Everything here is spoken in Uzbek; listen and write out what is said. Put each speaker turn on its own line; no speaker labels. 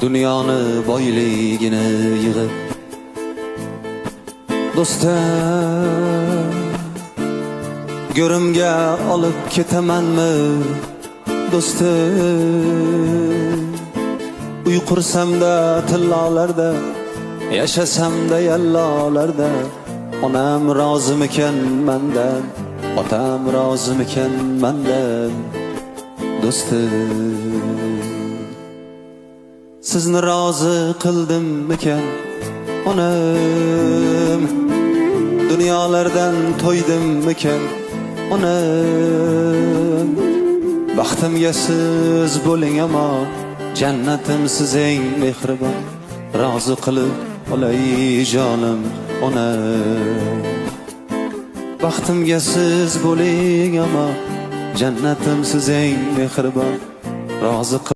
Dunyoni boyligini yig'ib, do'stim, go'rimga olib ketamanmi, do'stim? Uy qursamda tillolarda, yashasamda yallolarda, onam rozimikan mandan, otam rozimikan mandan, do'stim? Sizni rozi qildimmikan, onam? Dunyolardan to'ydimmikan, onam? Baxtimga siz bo'ling ammo, jannatim siz eng mehribon. Rozi qilib olay jonim onam. Baxtimga siz bo'ling ammo, jannatim siz eng mehribon. Rozi.